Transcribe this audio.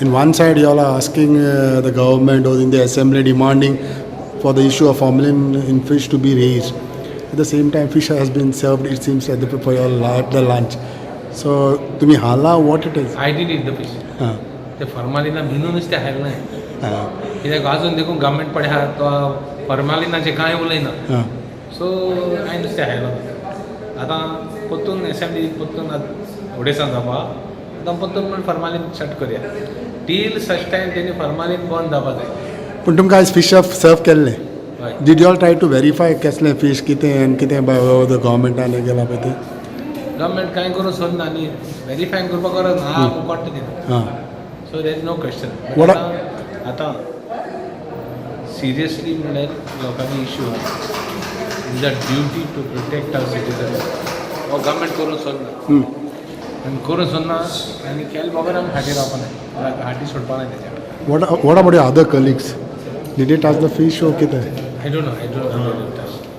In one side you all are asking the government or in the assembly demanding for the issue of formalin in fish to be raised. At the same time, fish has been served, it seems, at the, for your at the lunch. So तुम्ही हाला what it is? I did eat the fish. हां. ते फॉर्मालिना भिनू नुस्तें खायलें ना. हां. कित्याक अजून देखून गव्हर्मेंट पडे आहा तो फॉर्मालिनाचें कांय उलयना. हां. सो हांवें नुस्तें खायलो. आतां परतून एसेंब्ली परतून ओडेसान जावपा आतां परतून म्हण फॉर्मालीन स्टार्ट करया टील सच टायम तेणी फॉर्मालीन बंद जावपा जाय. पूण तुमकां आयज फिश सर्व केल्लें. हय. Did you all try to verify कसलें फिश कितें आनी कितें गव्हर्मेंटान हें केलां पळय तें? गव्हर्मेंट कांय करूंक सोदना न्ही, वेरीफाय करपाक गरज ना, आहा कळटा तें. हां. So there is no question. आतां सिरियसली म्हणल्यार लोकांनी इशू आहा, is a duty to protect our citizen. हो गव्हर्मेंट करूंक सोदना आनी करूंक सोदना आनी केले बगर आमी फाटीं रावपा नाय, फाटीं सोडपा नाय तेच्या. What about your other colleagues? Did they touch the fish or कितें? I don't know, I don't know.